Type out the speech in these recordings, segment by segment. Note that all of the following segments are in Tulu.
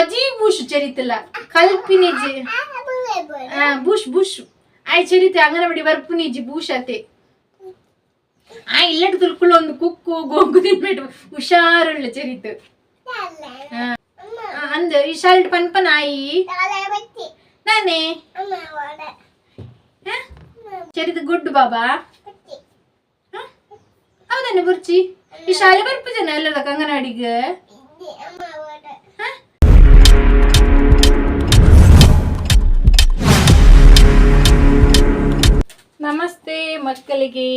ಬಜಿ ಬೂಷ್ ಚರಿತಲ ಕಲ್ಪಿನಿಜಿ ಬೂಷ್ ಬೂಷ್ ಆಯ್ ಚರಿತೆ ಅಂಗನವಾಡಿ ಬರ್ಪುನಿಜಿ ಬೂಷ್ ಅತೆ ಆ ಇಲ್ಲಡ್ ತುಲ್ಕುಳು ಒಂದು ಕುಕ್ಕು ಗೋಂಗು ತಿನ್ಬೇಡು ಹುಷಾರುಳ್ಳ ಚರಿತು ಅಂದ್ ಈ ಶಾಲ್ಟ್ ಪನ್ಪನ ಆಯಿ ನಾನೇ ಚರಿತ ಗುಡ್ ಬಾಬಾ ಹೌದನ್ನ ಬುರ್ಚಿ ಈ ಶಾಲೆ ಬರ್ಪು ಜನ ಎಲ್ಲದ ಅಂಗನವಾಡಿಗೆ. ನಮಸ್ತೆ ಮಕ್ಕಳಿಗೆ,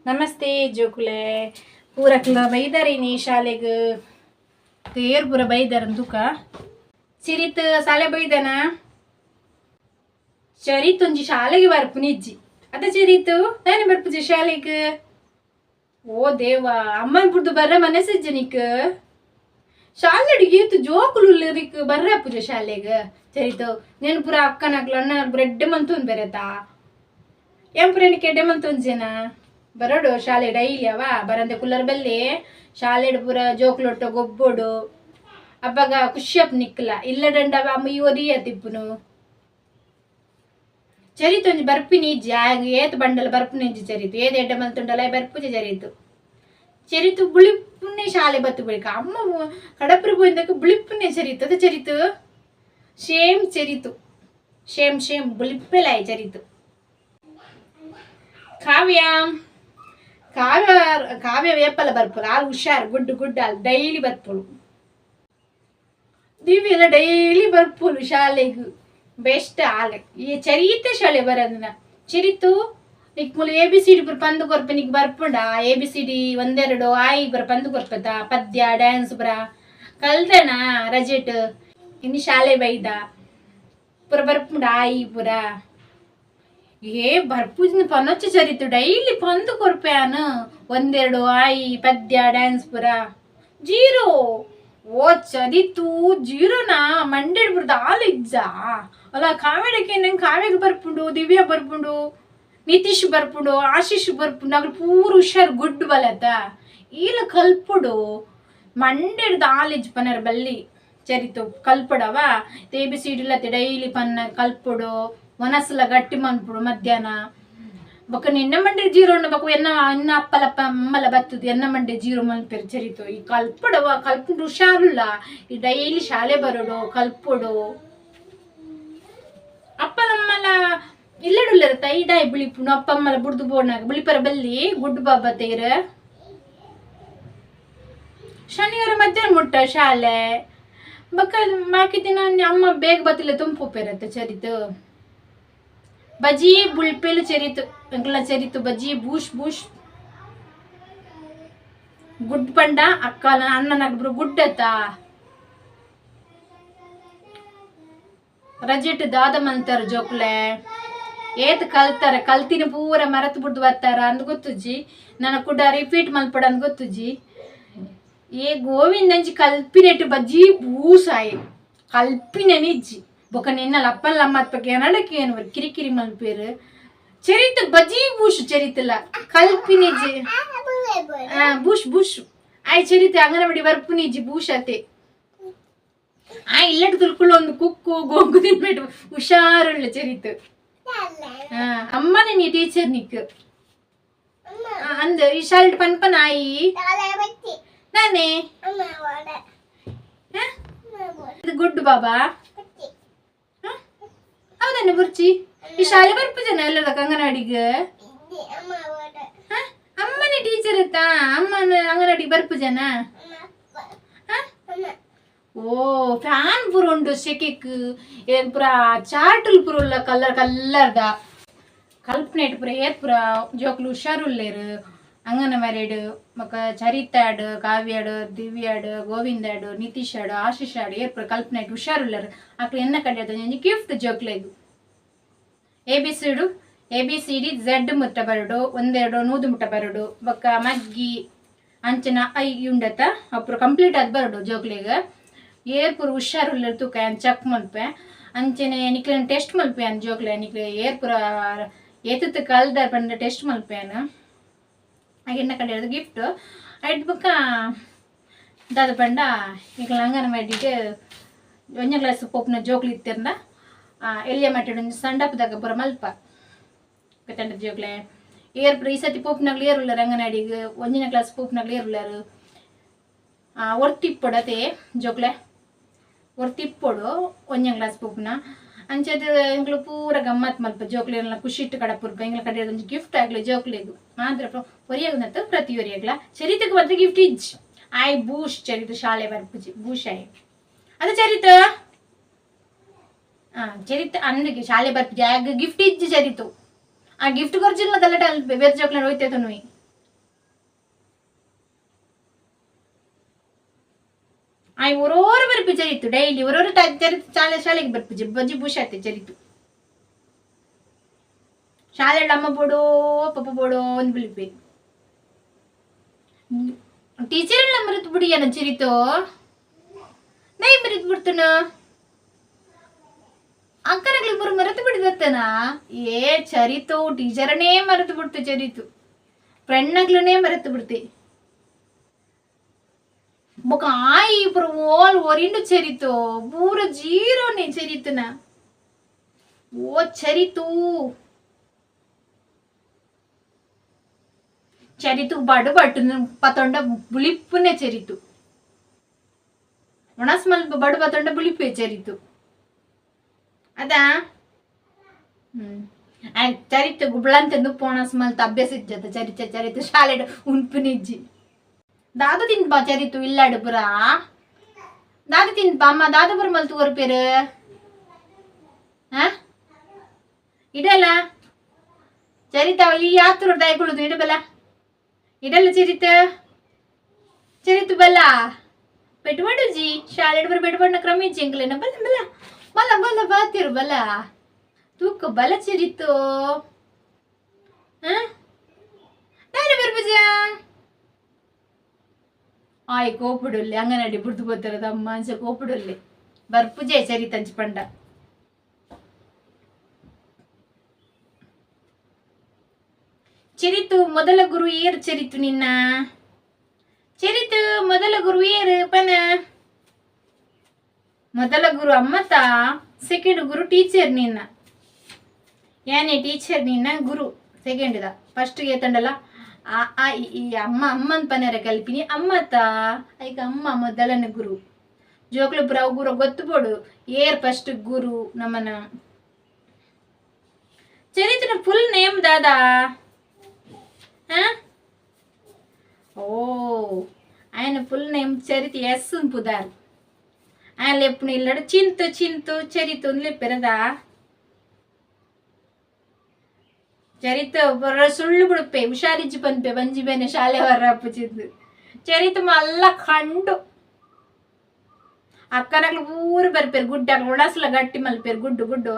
ನಮಸ್ತೆ ಜೋಕುಲೆ. ಪೂರಕ್ಲ ಬೈದಾರಿನಿ ಶಾಲೆಗೆ ತೇರ್ ಪೂರ ಬೈದಾರ ತುಕ. ಚಿರಿತ್ ಶಾಲೆ ಬೈದಾನ? ಚರಿತ್ ಒಂಜಿ ಶಾಲೆಗೆ ಬರ್ಪುನಿಜ್ಜಿ ಅದ ಚರಿತು ನಾನೇ ಬರ್ಪುಜಿ ಶಾಲೆಗೆ. ಓ ದೇವಾ, ಅಮ್ಮನ ಪುಡ್ದು ಬರ್ರ ಮನಸ್ಸಿಜ್ಜ ನಿಕ್. ಶಾಲೆಡಿಗೆ ಏತು ಜೋಕುಲು ನಿಕ್ ಬರ್ರ ಪೂಜೆ ಶಾಲೆಗೆ. ಚರಿತು నేను ಪೂರ ಅಕ್ಕನಾಗ್ಲು ಅಣ್ಣ ಬ್ರೆಡ್ ಮಂತೊಂದು ಬೆರೆತಾ ಏನ್ ಪೂರ ಕೆಡ್ಡೆ ಮಂತೊಂಜೇನ ಬರೋಡು ಶಾಲೆ ಡೈಲಿ ಅವ ಬರಂದೆ ಕುಲ್ಲರ್ ಬಲ್ಲಿ ಶಾಲೆಡ್ ಪೂರ ಜೋಕುಲೊಟ್ಟು ಗೊಬ್ಬೋಡು ಅಬ್ಬಗ ಖುಷಿಯಪ್ ನಿಕ್ಕಲ ಇಲ್ಲದಂಡ ಅಮ್ಮ ಈ ಒರಿಯ ತಿಪ್ಪುನು. ಚರಿತು ಒಂಜಿ ಬರ್ಪಿನಿ ಇಜ್ಜಿ ಆಗ ಏತ್ ಬಂಡಲ ಬರ್ಪಿನಿ ಇಜ್ಜಿ ಚರಿತು ಏತ್ ಎಡ್ಡೆ ಮಲ್ತುಂಡಲ ಬರ್ಪುಜಿ ಚರಿತು. ಚರಿತು ಬುಳಿಪುನ್ನೆ ಶಾಲೆ ಬತ್ತು ಬಳಿಕ ಅಮ್ಮ ಕಡಪುರ ಪೋಯಿಂದಕ್ಕೆ ಬುಳಿಪುನ್ನೆ ಚರಿತು ಅದು ಚರಿತು ಶೇಮ್ ಚರಿತು ಶೇಮ್ ಶೇಮ್ ಬುಳಿಪ್ಪೆಲಾಯ್ ಚರಿತು. ಕಾವ್ಯ ಕಾವ್ಯ ಕಾವ್ಯ ವೇಪಲ ಬರ್ಪುಲು ಆಲ್ ಹುಷಾರ್ ಗುಡ್ ಗುಡ್ ಆಲ್ ಡೈಲಿ ಬರ್ಪುಲು. ದಿವ್ಯಲ ಡೈಲಿ ಬರ್ಪುಲು ಶಾಲೆಗ್ ಬೆಸ್ಟ್ ಆಲ್. ಈ ಚರಿತೆ ಶಾಲೆ ಬರಂದಿನ ಚರಿತು ನಿಕ್ ಮೂಲು ಎ ಬಿ ಸಿ ಡಿ ಪೂರ ಪಂದ್ ಕೊರ್ಪೆ ನಿಕ್ ಬರ್ಪುಂಡ? ಎ ಬಿ ಸಿ ಡಿ ಒಂದೆರಡು ಆಯಿ ಪೂರ ಪಂದ್ ಕೊರ್ಪೆತ ಪದ್ಯ ಡ್ಯಾನ್ಸ್ ಪೂರ ಕಲ್ದನ ರಜೆಟ್ ಇನ್ನು ಶಾಲೆ ಬೈದ ಪೂರ ಬರ್ಪುಂಡ ಆಯಿ ಪೂರ ಏ ಬರ್ಪುಜಿನ ಪನೊಚ್ಚ ಚರಿತು ಡೈಲಿ ಪಂದ್ ಕೊರ್ಪೆ ಆನು ಒಂದೆರಡು ಆಯಿ ಪದ್ಯ ಡ್ಯಾನ್ಸ್ ಪೂರ ಜೀರೋ. ಓ ಚರಿತು ಜೀರೋನಾ ಮಂಡೆಡ್ ಬುಡ್ದು ಆಲ್ ಇಜ್ಜಾ ಅಲ್ಲ ಕಾವ್ಯಕ್ಕೆ ನಂಗೆ ಕಾವ್ಯಗೆ ಬರ್ಪುಂಡು ದಿವ್ಯ ಬರ್ಪುಂಡು ನಿತೀಶ್ ಬರ್ಪುಂಡು ಆಶೀಶ್ ಬರ್ಪುಂಡು ಅಗ್ಲು ಪೂರ ಹುಷಾರ್ ಗುಡ್ ಬಲತ ಈಲ ಕಲ್ಪುಡು ಮಂಡೆಡ್ದು ಆಲಿಜ್ ಪನರ್ ಬಲ್ಲಿ ಚರಿತು ಕಲ್ಪಡವ ಎ ಬಿ ಸಿ ಡಿ ಡೈಲಿ ಪನ್ನ ಕಲ್ಪುಡು ಮನಸ್ಸುಲ ಗಟ್ಟಿ ಮನ್ಪುಡು ಮಧ್ಯಾಹ್ನ ಬೊಕ ನಿನ್ನ ಮಂಡೆ ಜೀರೋ ಬೊಕ ಎನ್ನ ಎನ್ನ ಅಪ್ಪಲಪ್ಪ ಅಮ್ಮಲ ಬತ್ತದು ಎನ್ನ ಮಂಡೆ ಜೀರೋ ಮನ್ಪೆರ್ ಚರಿತು ಈ ಕಲ್ಪಡವ ಕಲ್ಪುಂಡು ಹುಷಾರುಲ್ಲ ಈ ಡೈಲಿ ಶಾಲೆ ಬರೋಡು ಕಲ್ಪುಡು ಅಪ್ಪಲಮ್ಮಲ ಇಲ್ಲಡುಲ್ಲರ ತೈದಾಯಿ ಬಿಳಿಪುನು ಅಪ್ಪಮ್ಮಲ ಬುಡ್ದು ಬೋನಾಗ ಬಿಳಿಪರ ಬಲ್ಲಿ ಗುಡ್ಡು ಬಾಬಾ ತೇರ ಶನಿವಾರ ಮಧ್ಯಾಹ್ನ ಮುಟ್ಟ ಶಾಲೆ ಬೊಕ ಬಾಕಿ ದಿನ ಅಮ್ಮ ಬೇಗ ಬತ್ತಿಲ್ಲ ತುಂಪು ಪೇರತ್ತ ಚರಿತು ಬಜಿ ಬುಳ್ಪೆಲು ಚರಿತು ಎಂಕಲ್ನ ಚರಿತು ಬಜಿ ಬೂಷ್ ಬೂಷ್ ಗುಡ್ ಪಂಡ ಅಕ್ಕನ ಅಣ್ಣನ ಗುಡ್ಡತ್ತ ರಜೆಟ್ ದಾದ ಮಂತಾರ ಜೋಕ್ಲೆ ಏತ್ ಕಲ್ತಾರೆ ಕಲ್ತಿನ ಪೂರ ಮರತ್ ಬುಡ್ದು ಬರ್ತಾರ ಅಂದ್ ಗೊತ್ತುಜ್ಜಿ ನನ್ನ ಕೂಡ ರಿಪೀಟ್ ಮಲ್ಪಡ ಅಂದ್ ಗೊತ್ತುಜ್ಜಿ. ಏ ಗೋವಿಂದಂಜಿ ಕಲ್ಪಿನೆಟ್ ಬಜ್ಜಿ ಬೂಸಾಯಿ ಕಲ್ಪಿನ ನಿಜ್ಜಿ ಬೊಕ ನಿನ್ನ ಲಪ್ಪಲ್ಲ ಅಮ್ಮತ್ಪಕ್ಕೆ ಏನಡಕ್ಕೆ ಏನು ಕಿರಿಕಿರಿ ಮಲ್ಪೇರು ಚರಿತ ಬಜಿ ಬೂಷ್ ಚರಿತಲ ಕಲ್ಪಿನಿಜ್ಜಿ ಬೂಷ್ ಬೂಷ್ ಆಯ್ ಚರಿತೆ ಅಂಗನವಾಡಿ ಬರ್ಪುನಿಜ್ಜಿ ಬೂಷ್ ಅತೆ ಆ ಇಲ್ಲಡ್ ತುಲ್ಕುಳು ಒಂದು ಕುಕ್ಕು ಗೋಂಗು ತಿನ್ಬೇಡು ಹುಷಾರುಳ್ಳ ಚರಿತು ಅಮ್ಮನೇ ನೀ ಟೀಚರ್ ನಿಕ್ ಅಂದ್ ಈ ಶಾಲ್ಟ್ ಪನ್ಪನ ಆಯಿ ನಾನೇ ಇದು ಗುಡ್ ಬಾಬಾ ಹೌದನ್ನ ಬುರ್ಚಿ ಈ ಶಾಲೆ ಬರ್ಪು ಜನ ಎಲ್ಲದ ಅಂಗನವಾಡಿಗೆ ಅಮ್ಮನೇ ಟೀಚರ್ ಇತ್ತಾ ಅಮ್ಮನ ಅಂಗನವಾಡಿ ಬರ್ಪು ಜನ. ಓ ಫ್ಯಾನ್ ಪೂರ ಉಂಡು ಶೆಕೆಕ್ ಏನ್ ಪೂರ ಚಾರ್ಟುಲ್ ಪೂರ ಉಲ್ಲ ಕಲರ್ ಕಲ್ಲರ್ದ ಕಲ್ಪನೆಟ್ ಪೂರ ಏತ್ ಪೂರ ಜೋಕ್ಲು ಹುಷಾರುಲ್ಲೇರು ಅಂಗನವಾಡಿಡ್ ಬೊಕ ಚರಿತಾಡ್ ಕಾವ್ಯಾಡ್ ದಿವ್ಯಾಡ್ ಗೋವಿಂದಾಡ್ ನಿತೀಶ್ ಆಡ್ ಆಶೀಶ್ ಆಡ್ ಏರ್ ಪೂರ ಕಲ್ಪನೆಟ್ ಹುಷಾರುಲ್ಲೇರು ಅಕ್ಲು ಎನ್ನ ಕಡೆ ಒಂಜಿ ಗಿಫ್ಟ್ ಜೋಕ್ಲೆಗ್ A B C do A B C D Z ಮುಟ್ಟ ಬರಡು ಒಂದೆರಡು ನೂದು ಮುಟ್ಟ ಬರಡು ಬೊಕ್ಕ ಮಗ್ಗಿ ಅಂಚನ I ಉಂಡತ ಅಪುರ ಕಂಪ್ಲೀಟ್ ಆದ್ ಬರಡು ಜೋಕ್ಲೆಗ್ ಏರ್ ಪೂರ ಹುಷಾರುಲ್ಲೆರ್ ತೂಕ ಯಾನ್ ಚೆಕ್ ಮಲ್ಪೆ ಅಂಚನೆ ನಿಕ್ಲೆನ ಟೆಸ್ಟ್ ಮಲ್ಪೆ ಯಾನ್ ಜೋಕ್ಲೆ ನಿಕ್ಲೆ ಏರ್ ಪೂರ ಏತತ್ ಕಲ್ದ ಪಂಡ ಟೆಸ್ಟ್ ಮಲ್ಪೆ ಯಾನ್ ಎನ್ನ ಕಡೆ ಗಿಫ್ಟ್ ಐಟ್ ಬೊಕ್ಕ ದಾದ ಪಂಡ ಎಂಕಲ್ನ ಅಂಗನವಾಡಿಡ್ ಒಂಜನೇ ಕ್ಲಾಸ್ ಪೋಪುನ ಜೋಕ್ಲು ಇತ್ತೆರ್ಂಡ ಎಲ್ಯ ಮಟ್ಟಡ್ ಒಂಜಿ ಸಣ್ಣ ಪೂರ ಮಲ್ಪ ಗೊತ್ತಂಡ ಜೋಕ್ಲೆ ಏರ್ ಪೂರ ಈ ಸತಿ ಪೋಪುನಗ್ಲು ಏರ್ ಉಲ್ಲೆರ್ ಅಂಗನವಾಡಿಗ್ ಒಂಜನೇ ಕ್ಲಾಸ್ ಪೋಪುನಗ್ಲು ಏರ್ ಉಲ್ಲೆರ್ ಒರ್ತಿಪ್ಪೊಡು ಅತೆ ಜೋಕ್ಲೆ ಒರ್ತಿಪ್ಪೊಡು ಒಂಜನೇ ಕ್ಲಾಸ್ ಪೋಪುನ ಅಂಚದ ಎಂಕ್ಲು ಪೂರ ಗಮ್ಮತ್ ಮಲ್ಪ ಜೋಕ್ಲೆನ ಖುಷಿಟ್ ಕಡಪುರ್ಪ ಎಂಕ್ಲ ಕಡೆ ಒಂಜಿ ಗಿಫ್ಟ್ ಆಗ್ಲಿ ಜೋಕ್ಲೆಗ್ ಮಾತ್ರ ಒರಿಯಗ್ನತ್ತು ಪ್ರತಿ ಒರಿಯಗ್ಲ ಚರಿತಕ್ಕೆ ಮಾತ್ರ ಗಿಫ್ಟ್ ಇಜ್ಜಿ ಆಯ್ ಬೂಶ್ ಚರಿತ ಶಾಲೆ ಬರ್ಪುಜಿ ಬೂಶ್ ಆಯ್ ಅದು ಚರಿತ ಚರಿತ ಅಂದಗೆ ಶಾಲೆ ಬರ್ಪುಜಿ ಆಗ ಗಿಫ್ಟ್ ಇಜ್ಜಿ ಚರಿತು ಆ ಗಿಫ್ಟ್ ಕೊರ್ಜಿಲ್ಲ ಗಲಾಟೆ ಅಲ್ಪ ಬೇರೆ ಜೋಕ್ಲೆನ ಹೋಯ್ತೇತ ನುಯ್ ಆಯ್ ಒರೋರು ಬರ್ಪು ಚರಿತು ಡೈಲಿ ಒರೋರು ಚರಿತು ಶಾಲೆ ಶಾಲೆಗೆ ಬರ್ಪುಜಿ ಬಜ್ಜಿ ಬೂಶ್ ಆತೆ ಚರಿತು ಶಾಲೆ ಅಮ್ಮ ಬೋಡೋ ಪಪ್ಪ ಬೋಡೋ ಅಂದ್ ಬಿಳಿಪೆ ಟೀಚರ್ ಎಲ್ಲ ಮರೆತು ಬಿಡಿಯನ ಚರಿತು ನೈ ಮರೆತು ಬಿಡ್ತನ ಅಕ್ಕನಗ್ಲಿ ಬರು ಮರೆತು ಬಿಡಿದತ್ತನ ಏ ಚರಿತು ಟೀಚರನೇ ಮರೆತು ಬಿಡ್ತು ಚರಿತು ಫ್ರೆಂಡ್ನಗ್ಲನೇ ಮರೆತು ಬಿಡ್ತಿ ಬೊಕ ಆಯಿ ಪೂರ ಓಲ್ ಒರಿಂಡು ಚರಿತು ಪೂರ ಜೀರೋನೆ ಚರಿತುನ ಓ ಚರಿತು ಚರಿತು ಬಡು ಬಟ್ಟು ಪತೊಂಡ ಬುಲಿಪ್ಪುನೆ ಚರಿತು ಒಣಸ್ ಮಲ್ಪ ಬಡು ಪತೊಂಡ ಬುಲಿಪ್ಪೆ ಚರಿತು ಅದಾ ಚರಿತು ಗುಬ್ಳಂತೆಂದು ಪೋಣಸ್ ಮಲ್ತ ಅಭ್ಯಾಸ ಇಜ್ಜತ ಚರಿತ ಚರಿತು ಶಾಲೆಡ್ ಉನ್ಪುನಿಜ್ಜಿ ದಾದ ತಿನ್ಪಾ ಚರಿತು ಇಲ್ಲಾಡು ಪುರ ದಾದ ತಿನ್ಪಾ ಅಮ್ಮ ದಾದ ಪುರ ಮಲ್ತು ಕೊರ್ಪೇರು ಇಡಲ್ಲ ಚರಿತ ಈ ಯಾತ್ರ ದಾಯಕುಳುದು ಇಡಬಲ್ಲ ಇಡಲ್ಲ ಚರಿತ ಚರಿತು ಬಲ್ಲ ಪೆಟ್ಬಾಡುಜಿ ಶಾಲೆಡ್ ಬರ ಪೆಟ್ಬಾಡ್ನ ಕ್ರಮ ಇಜ್ಜಿ ಎಂಕ್ಲೆನ ಬಲ್ಲ ಬಲ್ಲ ಬಲ್ಲ ಬಲ್ಲ ಬಾತಿರು ಬಲ್ಲ ತೂಕ ಬಲ ಚರಿತು ದಾನೆ ಬರ್ಪುಜ ಆಯ್ ಕೋಪುಡುಲ್ಲೆ ಅಂಗನಡಿ ಬುಡ್ದು ಪೋತಾರದ ಅಮ್ಮ ಅಂಚ ಕೋಪುಡುಲ್ಲೆ ಬರ್ಪುಜೆ ಚರಿತಂಚಿ ಪಂಡ ಚರಿತು ಮೊದಲ ಗುರು ಏರು ಚರಿತು ನಿನ್ನ ಚರಿತು ಮೊದಲ ಗುರು ಏರು ಪನ ಮೊದಲ ಗುರು ಅಮ್ಮತ ಸೆಕೆಂಡ್ ಗುರು ಟೀಚರ್ ನಿನ್ನ ಯಾನೇ ಟೀಚರ್ ನಿನ್ನ ಗುರು ಸೆಕೆಂಡ್ the first ಏತಂಡಲ್ಲ ಆ ಆ ಇ ಈ ಅಮ್ಮ ಅಮ್ಮನ ಪನರ ಕಲ್ಪಿನಿ ಅಮ್ಮತ ಐಕ ಅಮ್ಮ ಮೊದಲನ ಗುರು ಜೋಕ್ಲು ಪುರ ಗುರು ಗೊತ್ತು ಬೋಡು ಏರ್ ಫಸ್ಟ್ ಗುರು ನಮ್ಮನ ಚರಿತನ ಫುಲ್ ನೇಮ್ ದಾದಾ ಓ ఆయన ಫುಲ್ ನೇಮ್ ಚರಿತ್ ಎಸ್ ಪುದಾರ್ ఆయన ಲೆಪ್ಪುನ ಇಲ್ಲಡು ಚಿಂತು ಚಿಂತು ಚರಿತು ಲೆಪ್ಪಿರದ ಚರಿತ ಬರ ಸುಳ್ಳು ಬಿಡುಪೆ ಹುಷಾರಿಜ್ಜಿ ಪನ್ಪೆ ಬಂಜಿ ಬೇನೆ ಶಾಲೆ ಹೊರಪ್ಪು ಚಿಂತು ಚರಿತ ಮಲ್ಲ ಕಂಡು ಅಕ್ಕನಗ್ಲು ಊರು ಬರ್ಪೇರು ಗುಡ್ಡ ಒಣಸ್ಲ ಗಟ್ಟಿ ಮಲ್ಪೇರು ಗುಡ್ಡು ಗುಡ್ಡು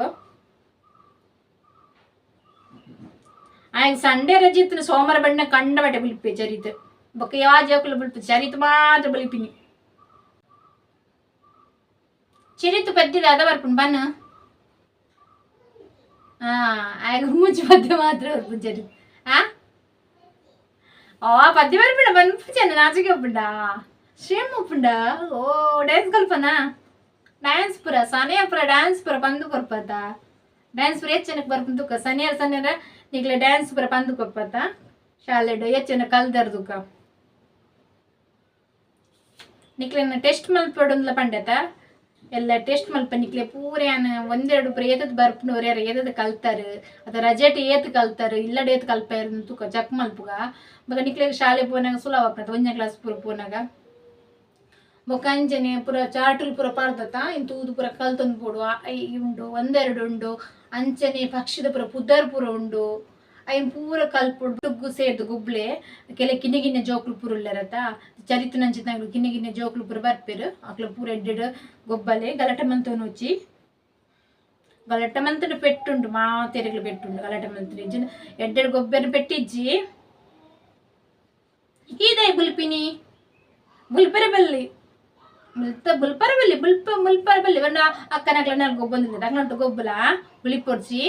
ಆಯ್ತು ಸಂಡೇ ರಜೆ ಇತ್ತು ಸೋಮವಾರ ಬಣ್ಣ ಕಂಡ ಬಟ್ಟೆ ಬುಲಿಪೆ ಚರಿತ ಬೊಕ್ಕ ಯಾವ ಜೋಕುಲು ಬುಲ್ಪು ಚರಿತ ಮಾತ್ರ ಬುಲಿಪಿನಿ ಚರಿತು ಪದ್ಯದ ಅದ ಬರ್ಪುಂಡು ಬನ್ನ ಆಗ ಮೂಜಿ ಪದ್ಯ ಮಾತ್ರ ಬರ್ಪುಂಡು ಚರಿತ್ ಆ ಓ ಪದ್ಯ ಬರ್ಪುಂಡ ಬನ್ಪು ಚೆನ್ನ ನಾಚಿಕೆ ಉಪ್ಪುಂಡ ಶೇಮ್ ಉಪ್ಪುಂಡ ಓ ಡ್ಯಾನ್ಸ್ ಕಲ್ಪನಾ ಡ್ಯಾನ್ಸ್ ಪುರ ಸನಿಯ ಪುರ ಡ್ಯಾನ್ಸ್ ಪುರ ಪಂದು ಕೊರ್ಪತ್ತ ಡ್ಯಾನ್ಸ್ ಪುರ ಹೆಚ್ಚನಕ್ಕೆ ಬರ್ಪುಂಡು ತುಕ್ಕ ಸನಿಯರ್ ಸನಿಯರ ನಿಕ್ಲೆ ಡ್ಯಾನ್ಸ್ ಪುರ ಪಂದು ಕೊರ್ಪತ್ತ ಶಾಲೆಡ್ ಹೆಚ್ಚನ ಕಲ್ದರ್ ತುಕ್ಕ ನಿಕ್ಲೆನ ಟೆಸ್ಟ್ ಮಲ್ಪೊಡುಂದ್ಲ ಪಂಡೆತ ಎಲ್ಲ ಟೆಸ್ಟ್ ಮಲ್ಪ ನಿಕ್ಲೆ ಪೂರ ಯಾನ್ ಒಂದೆರಡು ಪೂರ ಏತದ್ ಬರ್ಪುಂಡು ಒರ್ಯಾರ ಏತದ್ ಕಲ್ತಾರು ಅದ ರಜೆಟ್ ಏತ್ ಕಲ್ತಾರು ಇಲ್ಲಡ್ ಏತ್ ಕಲ್ಪೇರು ತುಕ ಚಕ್ ಮಲ್ಪುಗ ಬೊಕ ನಿಕ್ಲೆಗ್ ಶಾಲೆ ಪೋನಾಗ ಸುಲಭ ಆಪುಂಡು ಒಂಜನೇ ಕ್ಲಾಸ್ ಪೂರ ಪೋನಾಗ ಬೊಕ ಅಂಚನೆ ಪೂರ ಚಾಟುಲು ಪೂರ ಪಾಡ್ದತ್ತ ಇನ್ ತೂದು ಪೂರ ಕಲ್ತೊಂದು ಪೋಡು ಉಂಡು ಒಂದೆರಡು ಉಂಡು ಅಂಚನೆ ಪಕ್ಷಿದ ಪೂರ ಪುದರ್ ಪೂರ ಉಂಡು ಐನ್ ಪೂರ ಕಲ್ಪುಡು ಸೇರ್ದು ಗುಬ್ಲೆ ಕೆಲ ಕಿನ್ನೆ ಕಿನ್ನೆ ಜೋಕುಲು ಪೂರ ಉಲ್ಲೆರತ ಚರಿತ್ರೆ ಕಿನ್ನೆ ಕಿನ್ನೆ ಜೋಕುಲು ಪೂರ ಬರ್ಪೇರು ಅಕ್ಲು ಪೂರ ಎಡ್ಡೆಡ್ ಗೊಬ್ಬಲೆ ಗಲಾಟೆ ಮಂತೊನು ಗಲಾಟೆ ಮಂತನ ಪೆಟ್ಟುಂಡು ಮಾತೆರೆಗ್ಲು ಪೆಟ್ಟುಂಡು ಗಲಾಟೆ ಮಂತನ ಇಜ್ಜಿನ ಎಡ್ಡೆಡ್ ಗೊಬ್ಬೆನ ಪೆಟ್ಟಿಜ್ಜಿ ಈದೈ ಬುಲ್ಪಿನಿ ಬುಲ್ಪೆರೆ ಬಲ್ಲಿ ಬುಲ್ತ ಬುಲ್ಪರ ಬಲ್ಲಿ ಬುಲ್ಪ ಮುಲ್ಪರ ಬಲ್ಲಿ ಬಂಡ ಅಕ್ಕನಕ್ಲ ನಾಲ್ ಗೊಬ್ಬೊಂದಿಲ್ಲ ಅಕ್ಲಂಟು ಗೊಬ್ಬಲ ಬುಲಿಪೊರ್ಚಿ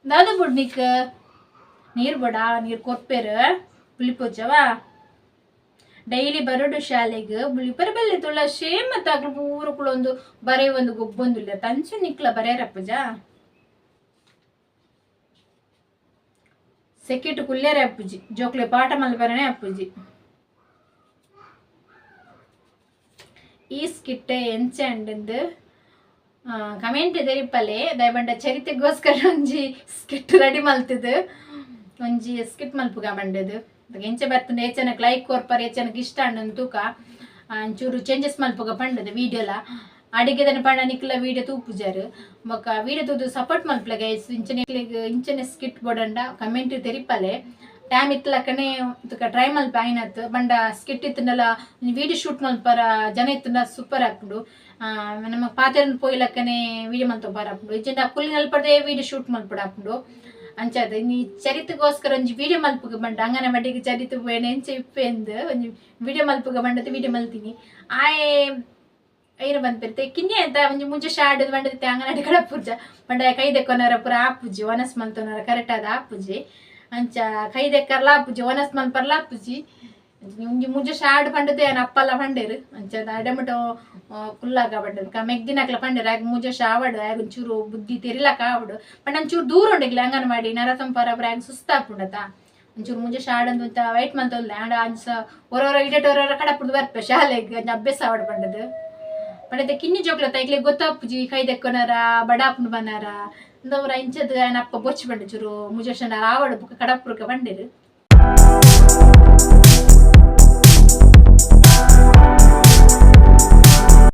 ದಾದ ಬುಡ್ ನಿಕ್ ನೀರು ಬಡ ನೀರು ಕೊರ್ಪೇರು ಬುಲಿಪೊಚ್ಚವಾ ಡೈಲಿ ಬರಡು ಶಾಲೆಗ್ ಬುಳಿಪರ ಬಲ್ಲೆ ತುಳ ಶೇಮ ತಾಗ್ಲು ಪೂರ ಕುಳೊಂದು ಬರೆ ಒಂದು ಗೊಬ್ಬೊಂದುಲ್ಲ ತಂಚು ನಿಕ್ಲ ಬರೆಯರಪ್ಪಜ ಸೆಕೆಟ್ ಕುಲ್ಲೇರೆ ಅಪ್ಪುಜಿ ಜೋಕ್ಲೆ ಪಾಠ ಮಲ್ಪರನೆ ಅಪ್ಪುಜಿ. ಈ ಸ್ಕಿಟ್ಟೆ ಎಂಚೆ ಅಂಡಂದು ಕಮೆಂಟ್ ತೆರಿಪಲೆ. ದಯಬಂಡ ಚರಿತೆಗೋಸ್ಕರ ಒಂಜಿ ಸ್ಕಿಟ್ ರೆಡಿ ಮಲ್ತದು ಒಂಜಿ ಸ್ಕಿಟ್ ಮಲ್ಪುಗ ಬಂಡದು ಎಂಚೆ ಬರ್ತದೆ ಹೆಚ್ಚನಕ್ಕೆ ಲೈಕ್ ಕೊರ್ಪರ್ ಹೆಚ್ಚನಕ್ಕೆ ಇಷ್ಟ ಅಂಡನ್ ತೂಕ ಒಂಚೂರು ಚೇಂಜಸ್ ಮಲ್ಪುಗ ಪಂಡದು ವೀಡಿಯೋಲ ಅಡಿಗೆದನ ಪಂಡ ನಿಕ್ಲ ವೀಡಿಯೋ ತೂಪುಜಾರು ಬೊಕ್ಕ ವೀಡಿಯೋ ತೂದು ಸಪೋರ್ಟ್ ಮಲ್ಪಲೆ ಗೈಸ್. ಇಂಚನೆ ಇಂಚನೆ ಸ್ಕಿಟ್ ಬೋಡಂಡ ಕಮೆಂಟ್ ತೆರಿಪಲೆ. ಟೈಮ್ ಇತ್ತಲಕ್ಕನೆ ತುಕ ಟ್ರೈ ಮಲ್ಪ ಆಯ್ನತ್ ಬಂಡ ಸ್ಕಿಟ್ ಇತ್ತಂಡಲ ವೀಡಿಯೋ ಶೂಟ್ ಮಲ್ಪರ ಜನ ಇತ್ತಂಡ ಸೂಪರ್ ಆಪುಂಡು. ನಮ್ಮ ಪಾತೆರನ್ ಪೋಯ್ಲಕ್ಕನೆ ವೀಡಿಯೋ ಮಲ್ತ ಬಾರ ಆಪುಂಡು ಇಜ್ಜಂಡ ಕುಲ್ಲಿ ನಲ್ಪದೇ ವೀಡಿಯೋ ಶೂಟ್ ಮಲ್ಪಡ ಆಪುಂಡು. ಅಂಚಾದ ನೀ ಚರಿತೆಗೋಸ್ಕರ ಒಂಜಿ ವೀಡಿಯೋ ಮಲ್ಪುಗ ಬಂಡ ಅಂಗನವಾಡಿಗೆ ಚರಿತೆ ಪೋಯೆನ ಎಂಚ ಇಪ್ಪೆಂದು ಒಂಜಿ ವೀಡಿಯೋ ಮಲ್ಪುಗ ಬಂಡದ ವೀಡಿಯೋ ಮಲ್ತೀನಿ. ಆಯೆ ಐನ ಬಂದ್ಪಿರ್ತೆ ಕಿನ್ನಿ ಅಂತ ಒಂಜಿ ಮುಂಚೆ ಶಾಡ್ ಬಂಡದಿತ್ತೆ ಅಂಗನವಾಡಿ ಕಡಪುರ್ಜ ಬಂಡ ಕೈ ದೆಕ್ಕೊನರ ಪೂರ ಆಪುಜಿ ಒನಸ್ ಮಲ್ತೊನರ ಕರೆಕ್ಟ್ ಆದ ಆಪುಜಿ. ಅಂಚ ಕೈ ದೆಕ್ಕರ್ಲ ಆಪುಜಿ ಒನಸ್ ಮಲ್ಪರ್ಲ ಆಪುಜಿ. ಒಂಜಿ ಮುಂಚೆ ಶಾಡ್ ಪಂಡದೆ ಅಪ್ಪಲ್ಲ ಪಂಡೇರು ಅಂಚ ಅಡೆಮಟೋ ಕುಲ್ಲಾಗ ಬಂಡದು ಮೆಗ್ದಿನಕ್ಲ ಪಂಡೇರು ಆಗ ಮುಂಚೆ ಶಾವಡು ಆಗ ಒಂಚೂರು ಬುದ್ಧಿ ತೆರಿಲಕ ಆವಡು ಪಂಡ ಒಂಚೂರು ದೂರ ಉಂಡಿಗ್ಲ ಅಂಗನವಾಡಿ ನರಸಂಪರ ಆಗ ಸುಸ್ತಾಪುಂಡತ ಒಂಚೂರು ಮುಂಚೆ ಶಾಡ್ ಅಂತ ವೈಟ್ ಮಲ್ತೊಲ್ಲೆ ಆಂಡ ಅಂಚ ಒರೊರ ಇಡಟ್ ಒರೊರ ಕಡಪುಡ್ದು ಬರ್ಪೆ ಶಾಲೆಗ್ ಅಂಚ ಅಭ್ಯಾಸ ಆವಡು ಪಂಡದು. ಪಂಡತೆ ಕಿನ್ನಿ ಜೋಕ್ಲ ತೈಕ್ಲೆ ಗೊತ್ತಾಪುಜಿ ಕೈ ದೆಕ್ಕೊನರ ಬಡಾಪುಂಡು ಬನ್ನಾರ ಇಂದವರ ಇಂಚದ ಅಪ್ಪ ಬೊಚ್ಚು ಬಂಡೆ ಚೂರು ಮುಜೆ ಆವಡು ಬುಕ್ಕ ಕಡಪುರ್ಕ ಬಂಡೇರು.